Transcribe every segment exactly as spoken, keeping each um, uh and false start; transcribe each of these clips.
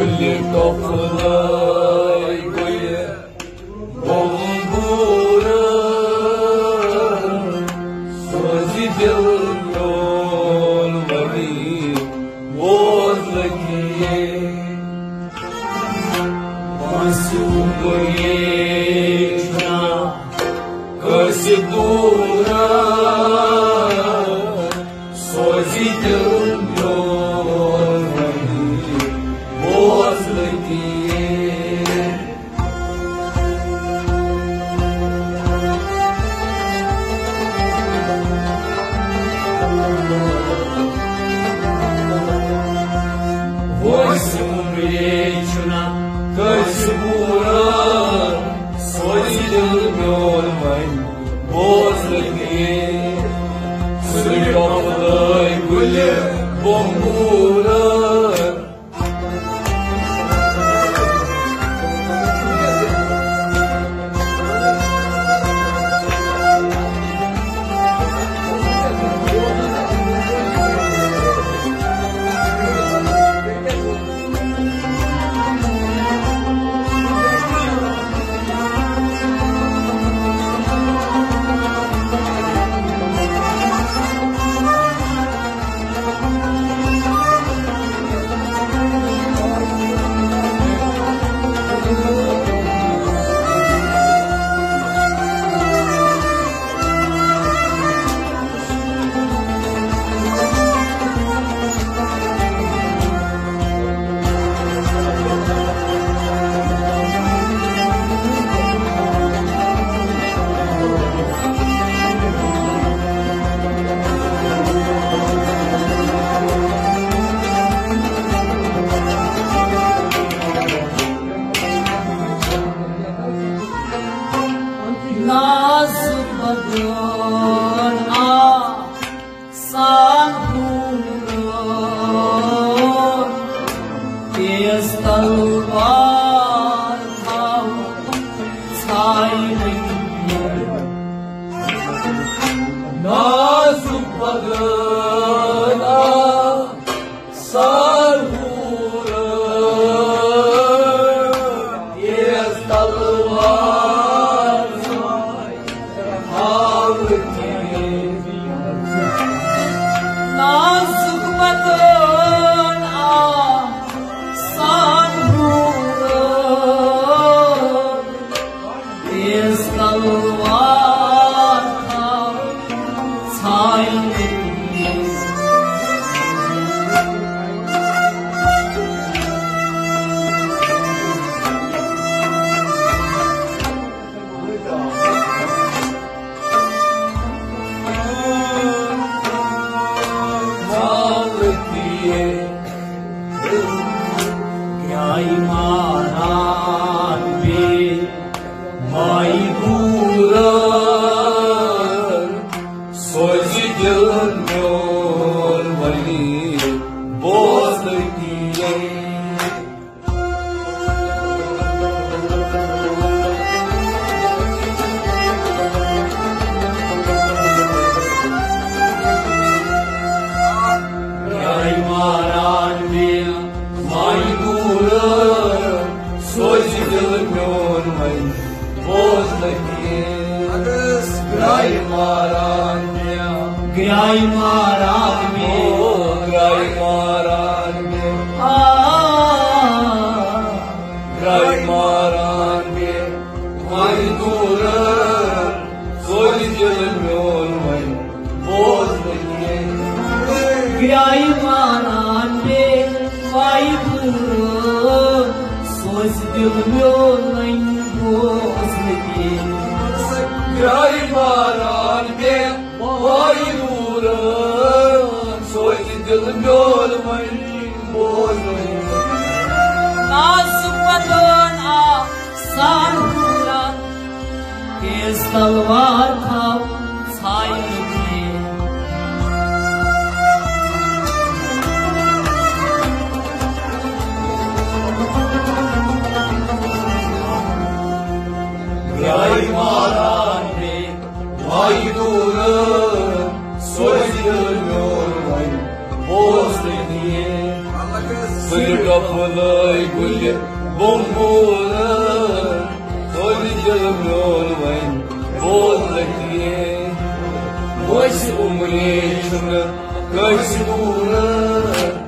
ٹۄپھٕ لٲے گُلہِ بۄمبوٗرٕ، سوزِ دِل میون وۄنۍ بوز لگی۔ وۄنۍ سُہ گوٚیے چھُنا کٲنٛسہِ دوٗرٕ، سوزِ دِل میون وۄنۍ بوز لگی۔ وٲنٛسہِ وُمرے چھُنا کٲنٛسہِ پوٗرٕ، سوزِ دِل میون وۄنۍ بوز لگی۔ سُہ ٹۄپھٕ لٲے گُلہِ بۄمبوٗرٕ۔ نازُک بدن آ سان ہون، تیز تلوار تھاو ژھایہِ۔ نازُک بدن آ سان ہون، تیز تلوار نازُک بدن آ سان ہون، تیز تلوار تھاو ژھایہِ۔ گرٛایہِ ماران بے مایہِ دوٗرن، سوزِ دِل میون وۄنۍ بوزنہٕ کِنۍ۔ گرٛایہِ ماران مےٚ مایہِ دوٗرٕ، سوزِ دِل میون وۄنۍ بوزنہٕ کِنۍ۔ گرٛایہِ ماران مےٚ، گرٛایہِ ماران مےٚ، او، گرٛایہِ ماران مےٚ، آ، گرٛایہِ ماران مےٚ مایہِ دوٗرٕ، سوزِ دِل میون وۄنۍ بوزنہٕ کِنۍ۔ گرٛایہِ ماران مےٚ مایہِ دوٗرٕ، سوزِ دِل میون وۄنۍ بوزنہٕ کِنۍ۔ گرٛایہِ ماران مےٚ مایہِ دوٗرٕ، سوزِ دِل میون وۄنۍ بوزنہٕ کِنۍ۔ نازُک بدن آ سان ہون، تیز تلوار تھاو ژھایہِ۔ گرٛایہِ ماران مےٚ مایہِ دوٗرٕ، سوزِ دِل میون وۄنۍ بوزنہٕ کِنۍ۔ فلٲے گُلہِ بومبوٗرٕ، سورُے دِل میون وۄنۍ بوزنہٕ کینٛہہ۔ وٲنٛسہِ عُمرے چھُنہٕ کٲنٛسہِ دوٗرٕ۔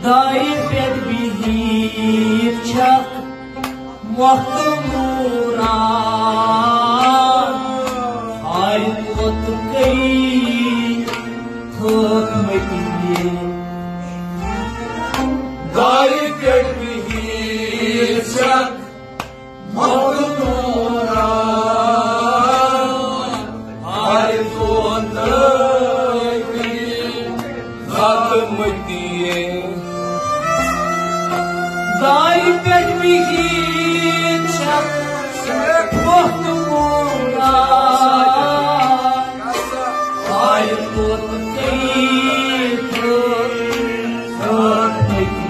دارِ پٮ۪ٹھ بِہِتھ چھکھ وقت نوران، ہارِ طوطہٕ کٔرِتھ تھٲومٕتۍ۔ دارِ پٮ۪ٹھ بِہِتھ چھکھ وقت نوران، ہارِ طوطہٕ کٔرِتھ تھٲومٕتۍ۔ دارِ پٮ۪ٹھ بِہِتھ چھکھ وقت نوران، ہارِ طوطہٕ کٔرِتھ تھٲومٕتۍ۔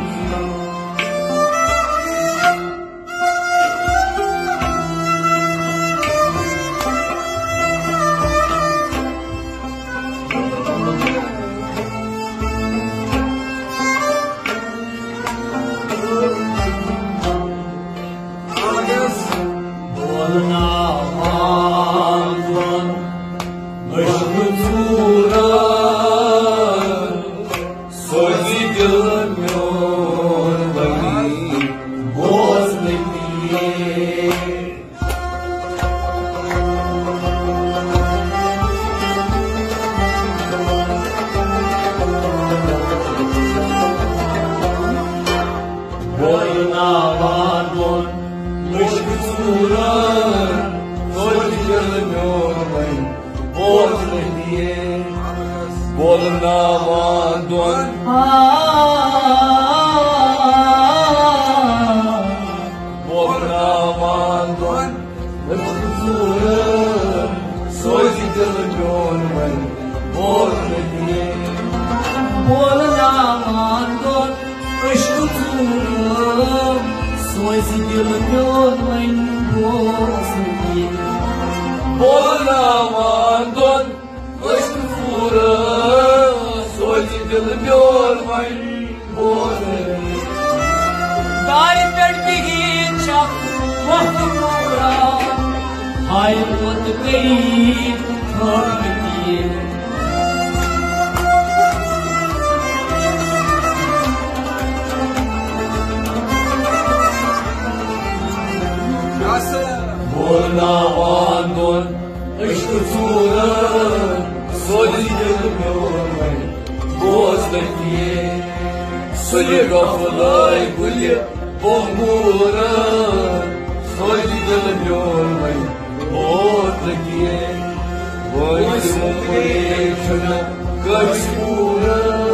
بولناوان دۄن عشقہٕ ژوٗرن، سوزِ دِل میون وۄنۍ بوزنہٕ پیٖر۔ بولناوان دۄن عشقہٕ ژوٗرن، سوزِ دِل میون وۄنۍ بوزنہٕ پیٖر۔ بولناوان دۄن۔ بولناوان دۄن عشقہٕ ژوٗرن، سوزِ دِل میون وۄنۍ بوزنہٕ پیٖر۔ بولناوان دۄن عشقہٕ ژوٗرن، سوزِ دِل میون وۄنۍ بوزنہٕ پیٖر۔ بولناوان دۄن عشقہٕ ژوٗرن، سوزِ دِل میون وۄنۍ بوزنہٕ پیٖر۔ دارِ پٮ۪ٹھ بِہِتھ چھکھ وقت نوران، ہارِ طوطہٕ کٔرِتھ تھٲومٕتۍ۔ بولناوان دۄن عشقہٕ ژوٗرن، سوزِ دِل میون وۄنۍ بوزنہٕ پیٖر۔ سُلہِ غفلٲے گُلہِ بومبوٗرن، سوزِ دِل میون وۄنۍ بوزنہٕ پیٖر۔ وٲنٛسہِ عُمرے چھُنہٕ کٲنٛسہِ دوٗرن۔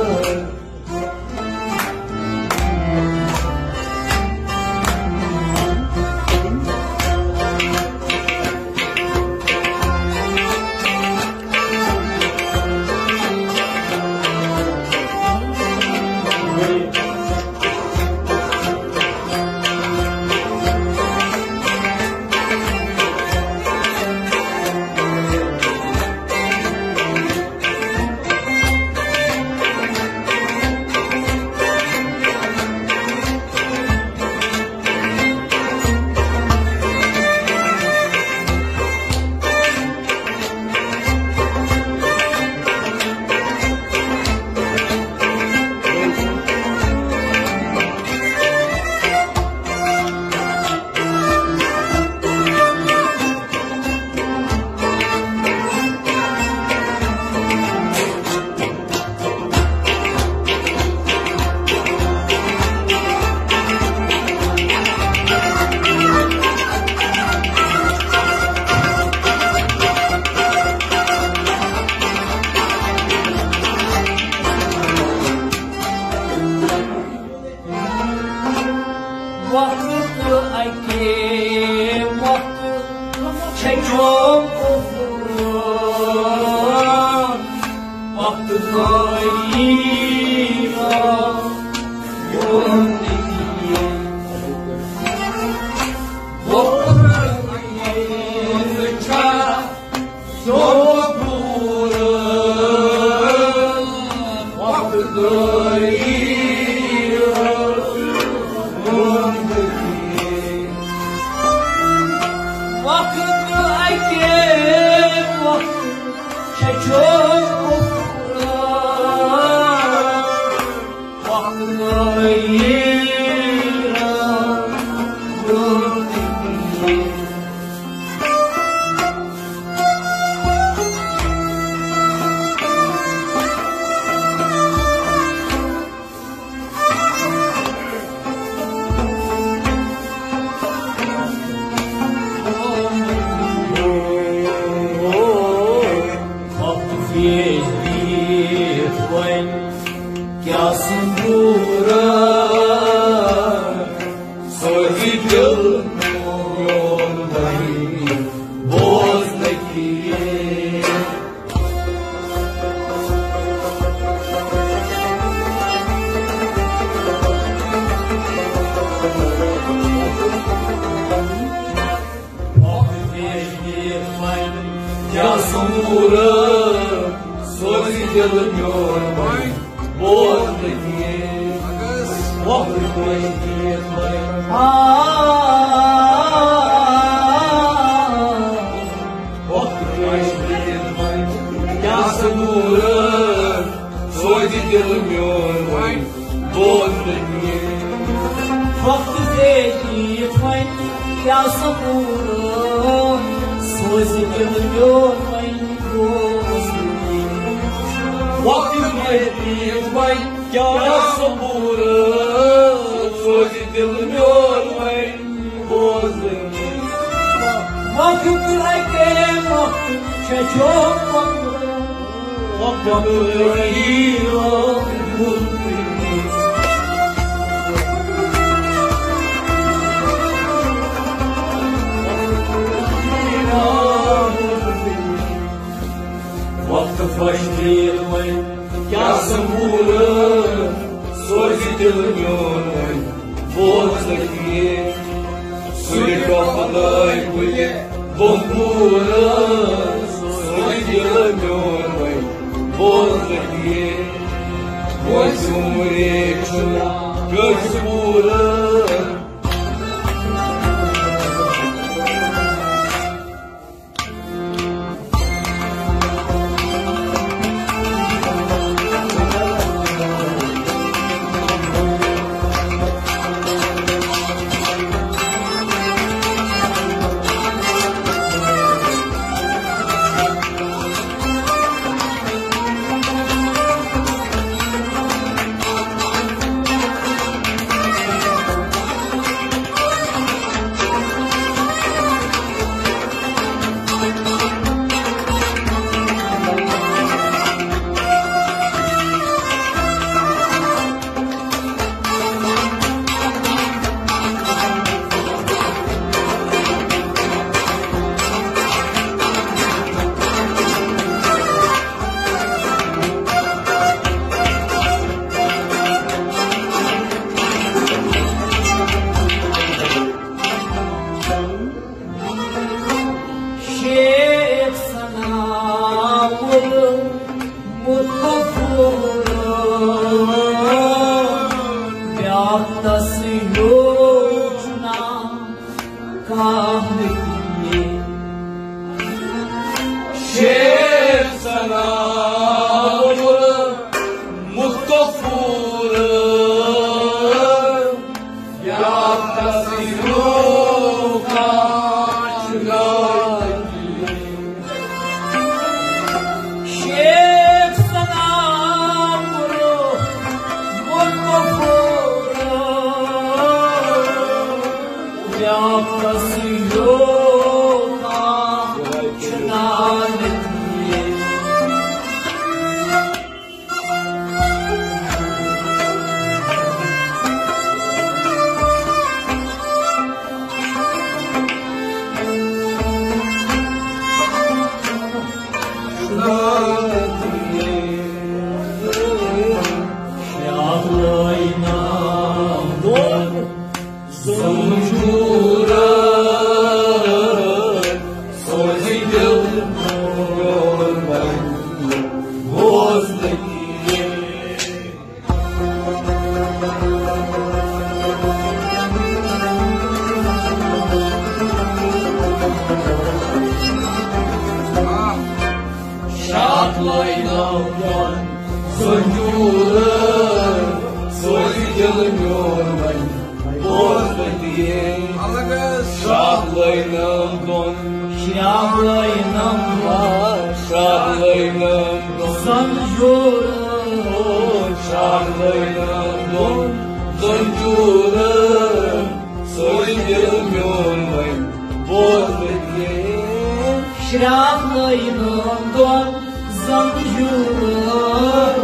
تہٕ اَکے وقتہٕ چھَچوم قفلہٕ۔ وقتہٕ گٲیی را یون نہٕ کِہیٖنۍ۔ وقتہٕ گٲیی چھا کیٛاہ سُنٛد دوٗر سوزِ دِل میون وۄنۍ بوزنہٕ کِہیٖنۍ۔ کیٛاہ سُنٛد دوٗر سوزِ دِل میون وۄنۍ بوزنہٕ کِہیٖنۍ۔ وۄتھ پٲٹھۍ کِہیٖنۍ وۄنۍ۔ آ، وۄتھ پٲٹھۍ کِہیٖنۍ وۄنۍ۔ کیٛاہ سُنٛد دوٗر سوزِ دِل میون وۄنۍ بوزنہٕ کِہیٖنۍ۔ وقتہٕ بیٚیہِ یِتھ وۄنۍ کیٛاہ سُنٛد دوٗر سوزِ دِل میون وۄنۍ بوزنہٕ کِہیٖنۍ۔ وقتہٕ بیٚیہِ یِتھ وۄنۍ کیٛاہ سُنٛد دوٗر سوزِ دِل میون وۄنۍ بوزنہٕ۔ وقت اَکے وقت چھَچوم قفلہٕ۔ وقت گٲیی را یون نہٕ کِہیٖنۍ۔ وقت پھٔش تیٖل وۄنۍ کیٛاہ سُنٛد دوٗر سوزِ دِل میون وۄنۍ بوزنہٕ کِہیٖنۍ۔ سُلہِ ٹۄپھ لٲگۍ کُلہِ بۄمبوٗر سوزِ دِل میون وۄنۍ بوزنہٕ کِہیٖنۍ۔ وۄنۍ سُمرے چھُنہٕ کٲنٛسہِ پوٗرٕ۔ شیخ ثناء المطفور، بیاکھ تس ہیوٗ چھُنہٕ کانٛہہ نہٕ۔ شیخ ثناء المطفور، شیخ ثناء المطفور، بیاکھ تس ہیوٗ کانٛہہ چھُنہٕ۔ لٲنم دۄن زنجیٖرن، سوزِ دِل میون وۄنۍ بوزنہٕ تہِ۔ شاہ لٲنم دۄن، شاہ لٲنم دۄن، شاہ لٲنم دۄن زنجیٖرن، شاہ لٲنم دۄن زنجیٖرن، سوزِ دِل میون وۄنۍ بوزنہٕ تہِ۔ شرٛاکھ لٲنم دۄن زنجیٖرن،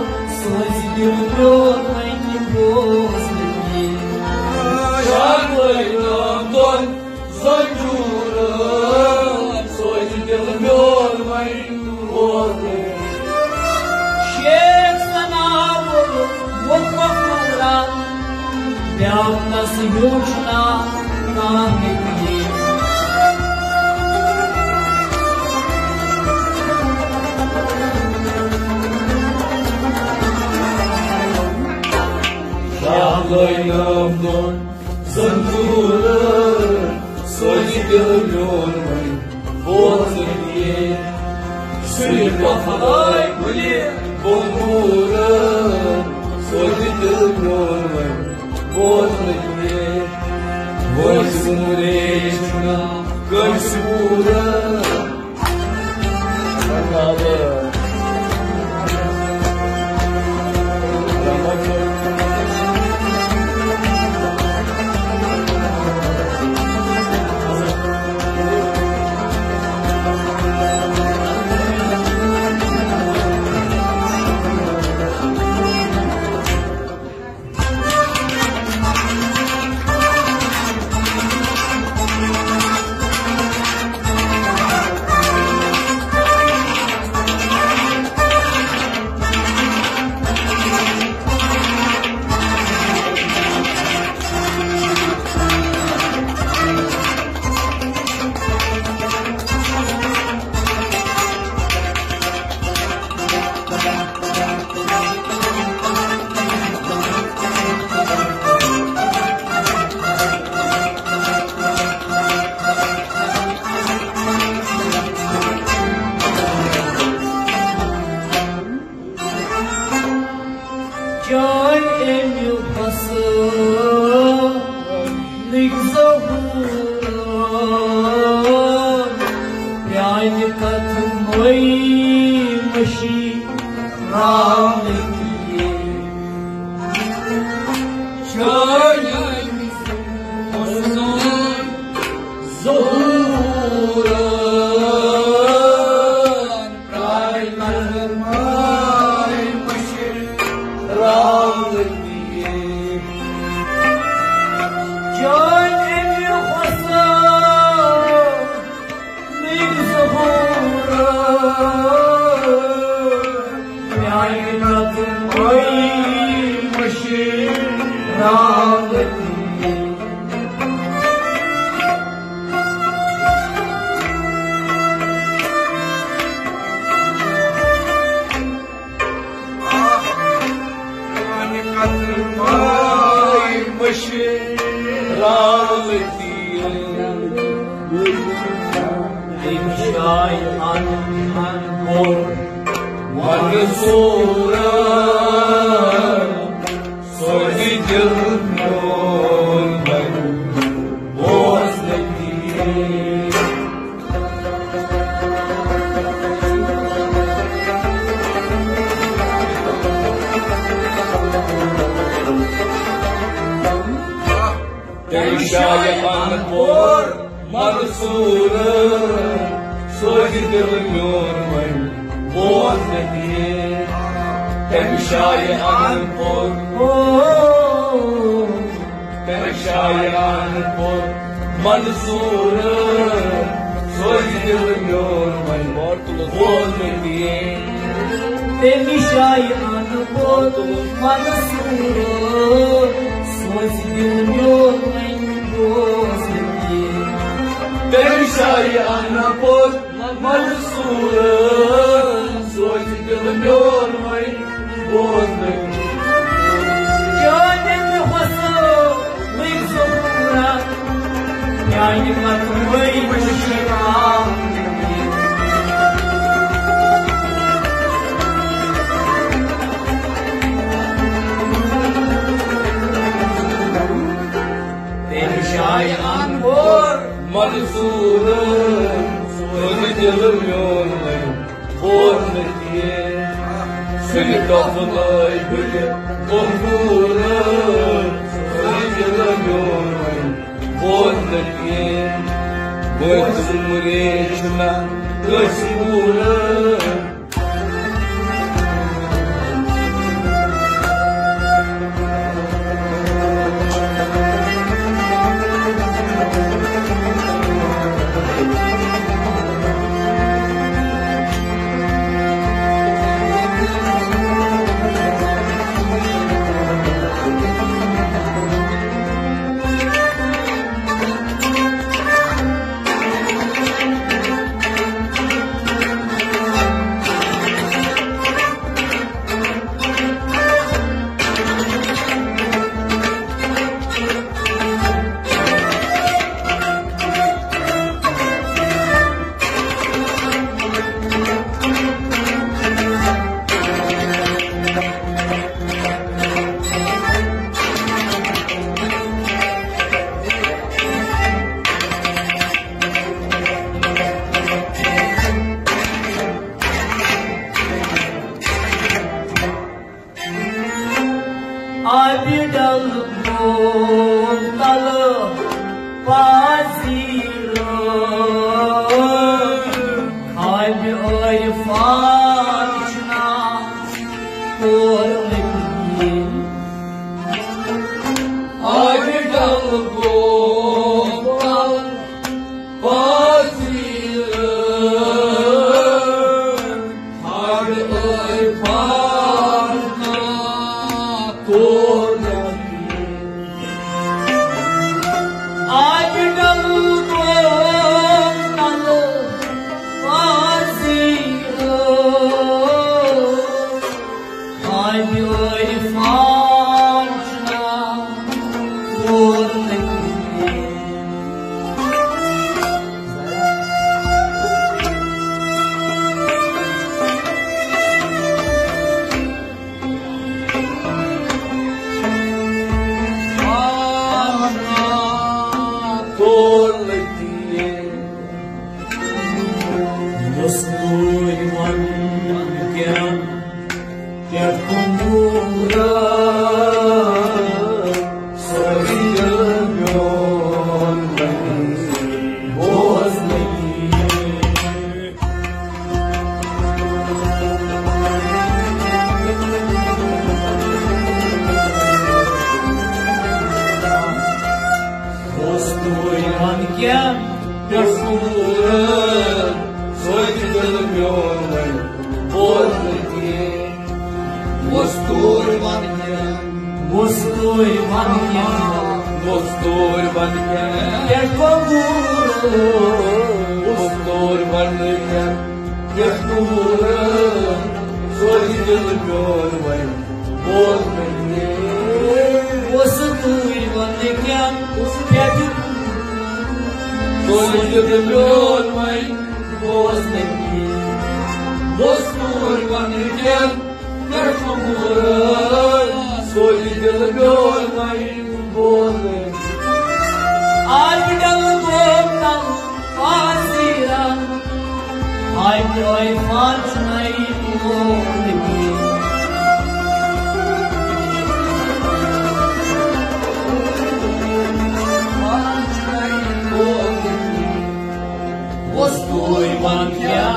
سوزِ دِل میون وۄنۍ بوزنہٕ تہِ۔ شرٛاکھ لٲنم دۄن زنجیٖرن، سوزِ دِل میون وۄنۍ بوزنہٕ تہِ۔ شیخ ثناء ووٚن مطلق مغرا، بیٛاکھ تس ہیوٗ چھُنہٕ کانٛہہ نبی۔ شاہ لٲنم دۄن زنجیٖرن، سوزِ دِل میون وۄنۍ بوزنہٕ تہِ۔ سُلہِ پۄپھلٲے گُلہِ بۄنہٕ بوٗرن، سوزِ دِل میون وۄنۍ بوزنہٕ تہِ۔ وٲنٛسہِ مُرے چھُنہٕ کٲنٛسہِ پوٗرٕ۔ چٲنۍ اَمہِ حسنٕکۍ ظہوٗرن، پرٛانہِ کتھٕ مٔے مٔشی راونہٕ تہِ۔ چٲنۍ اَمہِ حسنٕکۍ ظہوٗرن، پرٛانہِ کتھٕ مٔے مٔشی راونہٕ تہِ۔ چٲنۍ اَمہِ حسنٕکۍ ظہوٗرن، پرٛانہِ کتھٕ مٔے مٔشی راونہٕ تہِ۔ پرٛانہِ کتھٕ مٔے مٔشی راونہٕ تہِ۔ تٔمۍ جایہِ اَن، اَن کوٚر منصوٗرن، سوزِ دِل میون وۄنۍ بوزنہٕ تہِ۔ تٔمۍ شایہِ اَن کوٚر منصوٗرن، سوزِ دِل میون وۄنۍ بوزنہٕ تہِ۔ تٔمۍ شایہِ اَن کوٚر، تٔمۍ شایہِ اَن کوٚر منصوٗرن، سوزِ دِل میون وۄنۍ بوزنہٕ تہِ۔ تٔمۍ شایہِ اَن کوٚر منصوٗرن، سوزِ دِل میون وۄنۍ بوزنہٕ تہِ۔ تٔمۍ شایہِ اَن کوٚر منصوٗرن، سوزِ دِل میون وۄنۍ بوزنہٕ تہِ۔ چٲنۍ اَمہِ حسنٕکۍ ظہوٗرن، میانہِ پتہٕ وٲے مٔشی راونہٕ تہِ۔ انور منصور، سُہ دِل میون وۄنۍ بوزنہٕ کینٛہہ۔ سُہ یہِ قبلے گُلہِ انگور، سُہ دِل میون وۄنۍ بوزنہٕ کینٛہہ۔ وۄنۍ ژوٗرے چھُنہ کٲنٛسہِ پوٗرٕ۔ آبہِ ڈل گوٚو تلہٕ پازیٖرٕ، خابہِ عرفان چھُنا تور لٔگِتھ۔ آبہِ ڈل گوٚو تلہٕ پازیٖرٕ، خابہِ عرفان تور۔ آبہِ ڈل گوٚو تلہٕ پازیٖرٕ، خابہِ عرفان چھُنا تور لٔگِتھ۔ تور لٔگِتھ۔ وۄستوے ون کیٛاہ، کیٛاہ کُمبورا، سۄ دِل میون وۄنۍ بوزنہٕ کینٛہہ۔ وۄستوے ون کیٛاہ، کیٛاہ کُمبورا، سۄ دِل میون وۄنۍ بوزنہٕ کینٛہہ۔ وۄستوے ون کیٛاہ، وۄستوے ون کیٛاہ، وۄستوے ون کیٛاہ، کیٛاہ کُمبورا، وۄستوے ون کیٛاہ، کیٛاہ کُمبورا، سۄ دِل میون وۄنۍ بوزنہٕ کینٛہہ۔ وۄستوے ون کیٛاہ، کیٛاہ سۄ دِل میون وۄنۍ بوزنہٕ کینٛہہ۔ وۄستوے ون کیٛاہ، کیٛاہ کُمبورا، سۄ دِل میون وۄنۍ بوزنہٕ۔ آبہِ ڈل گوٚو تلہٕ پازیٖرٕ، خابہِ عرفان چھُنا تور لٔگِتھ۔ وۄستوے ون کیٛاہ،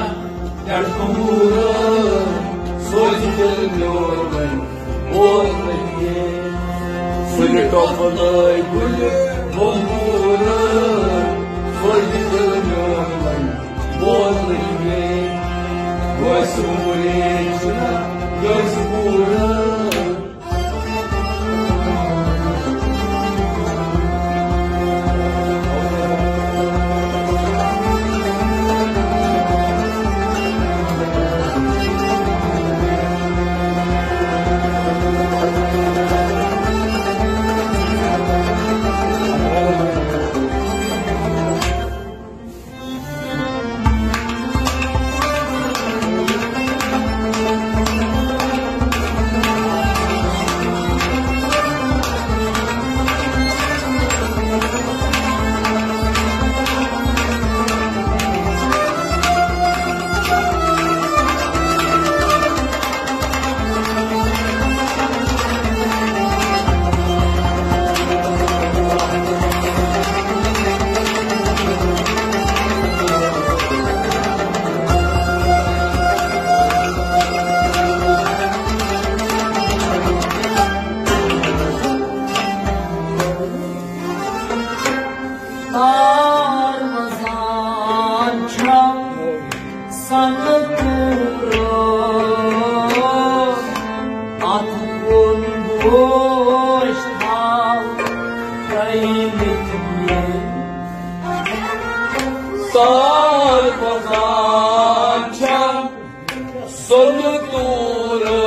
کیٛاہ کُمبورا، سۄ دِل میون وۄنۍ بوزنہٕ کینٛہہ۔ سُہ یہِ قبلے گُلہِ انگور، سۄ دِل میون وۄنۍ بوزنہٕ کینٛہہ۔ وۄستوے چھُنا کٲنٛسہِ پوٗرٕ۔ تار وزان چھم سۄنہٕ توٗرٕ،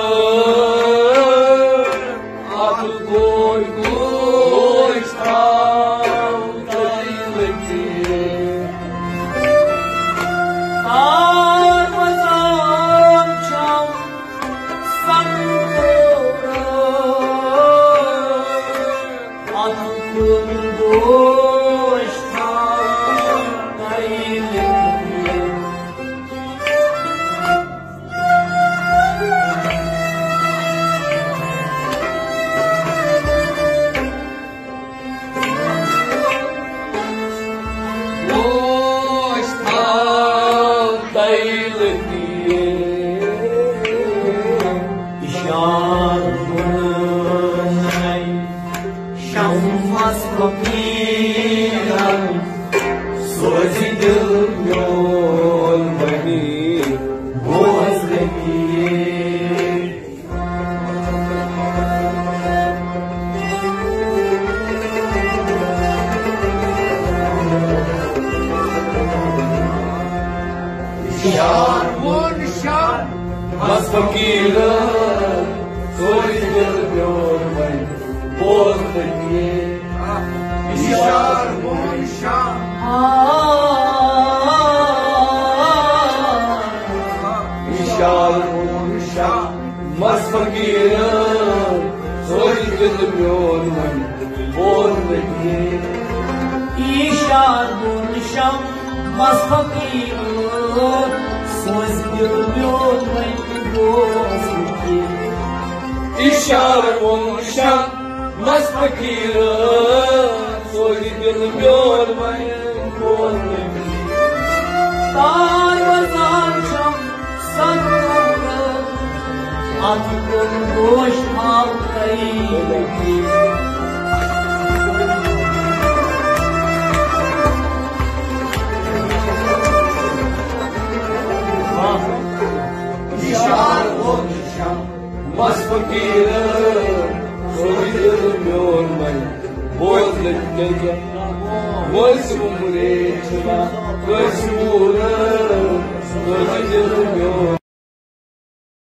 اتھ گوٚو گوش تھاو تۄہہِ لٔگِتھ۔ تار وزان چھم سۄنہٕ توٗرٕ، اتھ گوٚو گوش تھاو تۄہہِ لٔگِتھ۔ گوش تھاو تۄہہِ لٔگِتھ۔ اشارٕ ووٚنُے شمس فقیرن، سوزِ دل میون وۄنۍ بوز لٔگِتھ۔ یار ووٚن شاہ مس فقیرن، سوزِ دل میون وۄنۍ بوز لٔگِتھ۔ یار ووٚن شاہ، یار ووٚن شاہ مس فقیرن، سوزِ دل میون وۄنۍ بوز لٔگِتھ۔ اشارٕ ووٚن شاہ مس فقیرن، سوزِ دل میون وۄنۍ بوز لٔگِتھ۔ اشارٕ ووٚن شاہ مس فقیرن، سوزِ دل میون وۄنۍ بوز لٔگِتھ۔ تار وزان چھم سۄنہٕ توٗرٕ، اتھ گوٚو گوش تھاو تۄہہِ لٔگِتھ۔ اشارٕ ووٚن شاہ مس فقیرن، سوزِ دل میون وۄنۍ بوز لٔگِتھ۔ کیٛازِ کہِ وٲنٛسہِ وُمبرے چھِنہٕ کٲنٛسہِ ووٗرٕ، سوزِ دل میون۔